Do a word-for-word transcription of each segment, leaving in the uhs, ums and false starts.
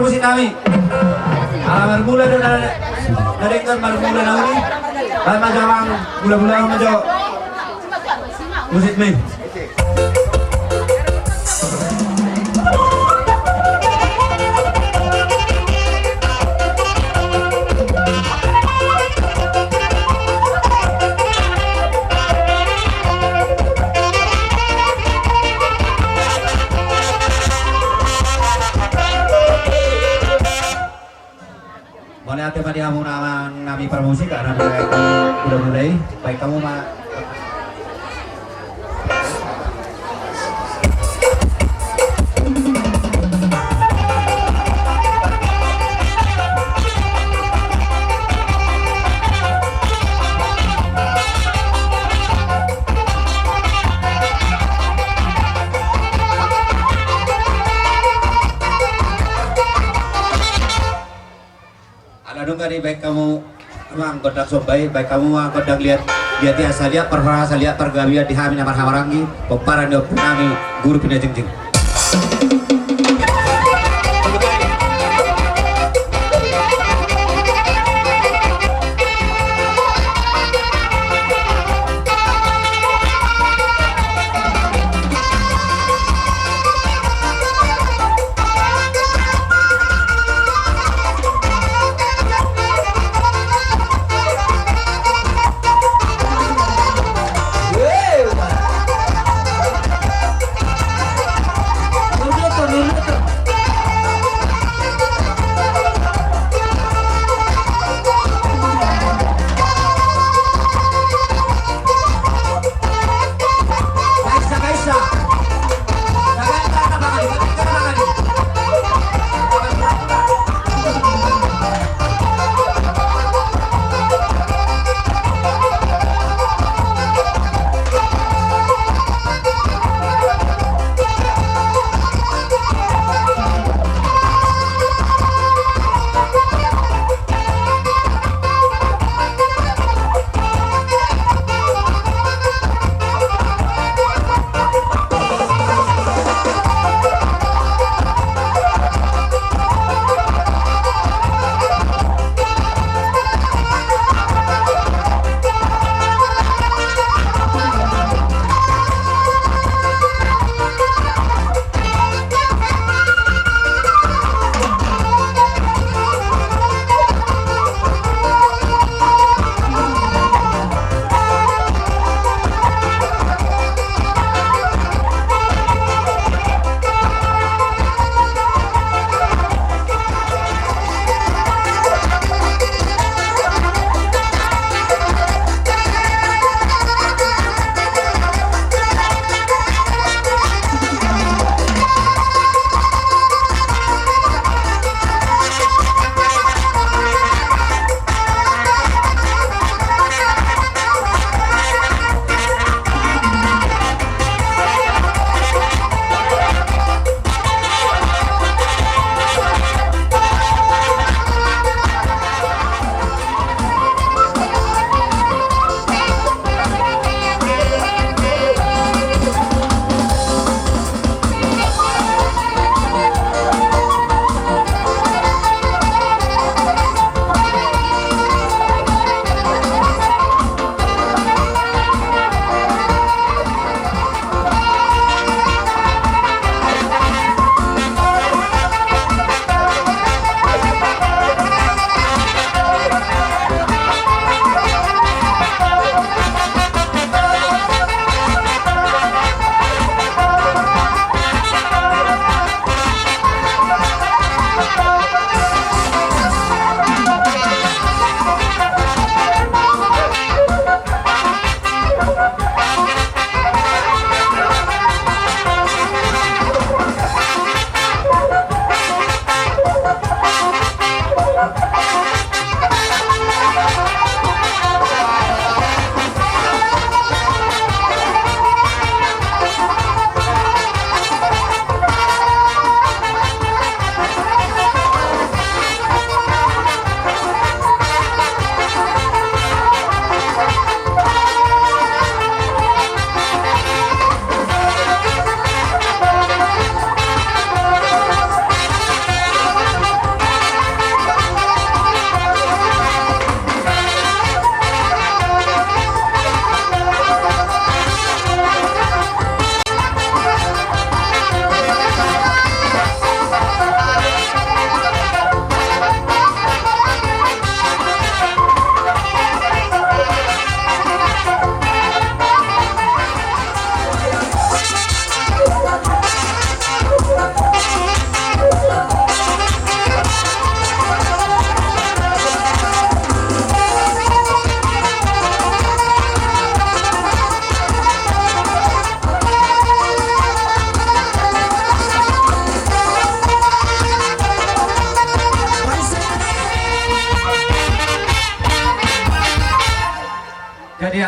Musik nami. Ala marmula do na, na denggan marmula na uli. Baen ma jo amang, mula-mula ma jo. Musik mi. Mauliate ma di hamu amang nami parmusik, ala na mulai, mulai, baen hamu ma. Ala nunga dibaen hamu, amang gondang somba i, baen hamu ma gondang liat, liat ia saliat parhorasan, saliat pargabean di hami na marhahamaranggi, pomparan ni ompu nami, Guru Pina Jingjing.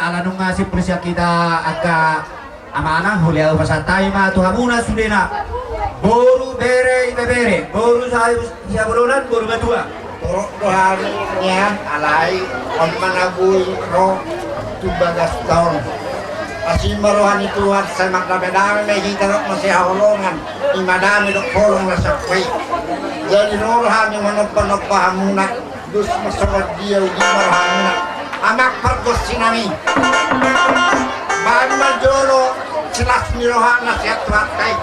Ala nunga simpul sian hita angka amang, mauliate pasahat hami ma tu hamuna sudena, boru, bere, ibebere, boru sa-, sihabolonan, boru matua. Torop do hami nian, alai on ma na boi ro tu bagas taon. Asi ma roha ni Tuhan, sai mardamedame ma hita dohot masihaholongan, i ma dame dohot holong na sahat i. Jadi ro do hami manombanomba hamuna. Dos ma songon dia uji ma rohamuna, amang pargonsinami. Baen ma jolo silas ni rohana sian Tuhanta i.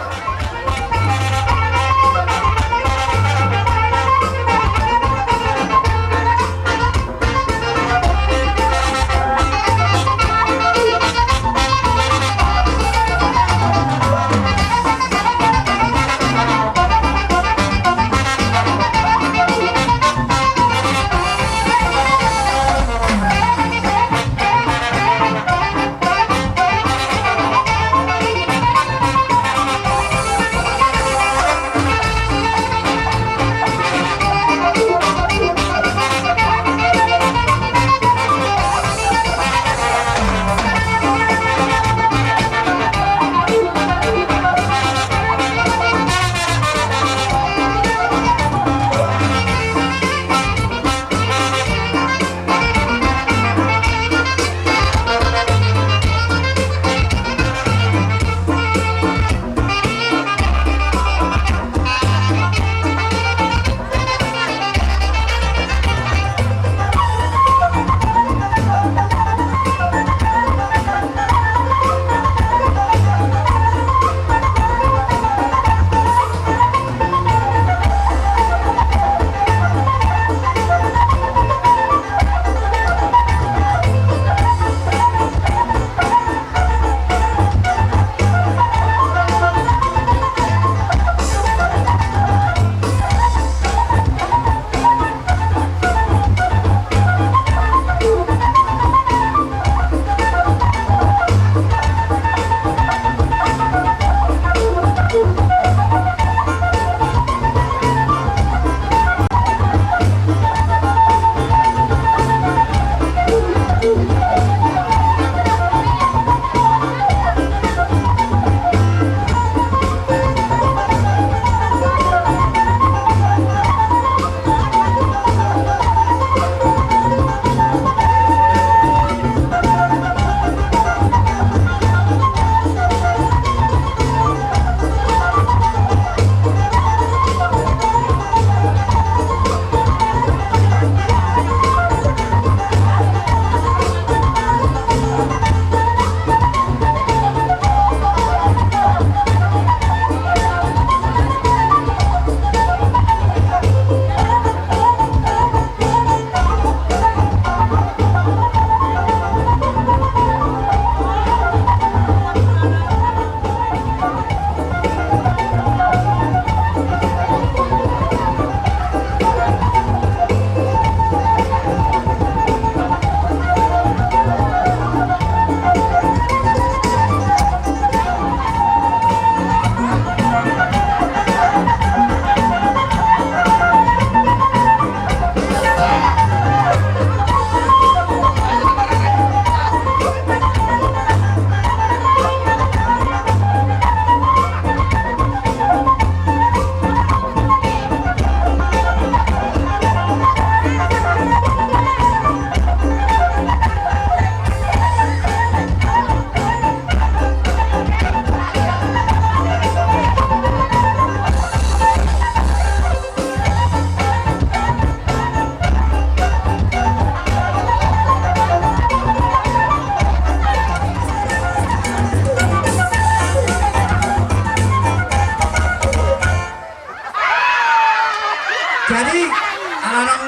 Jadi, ala nang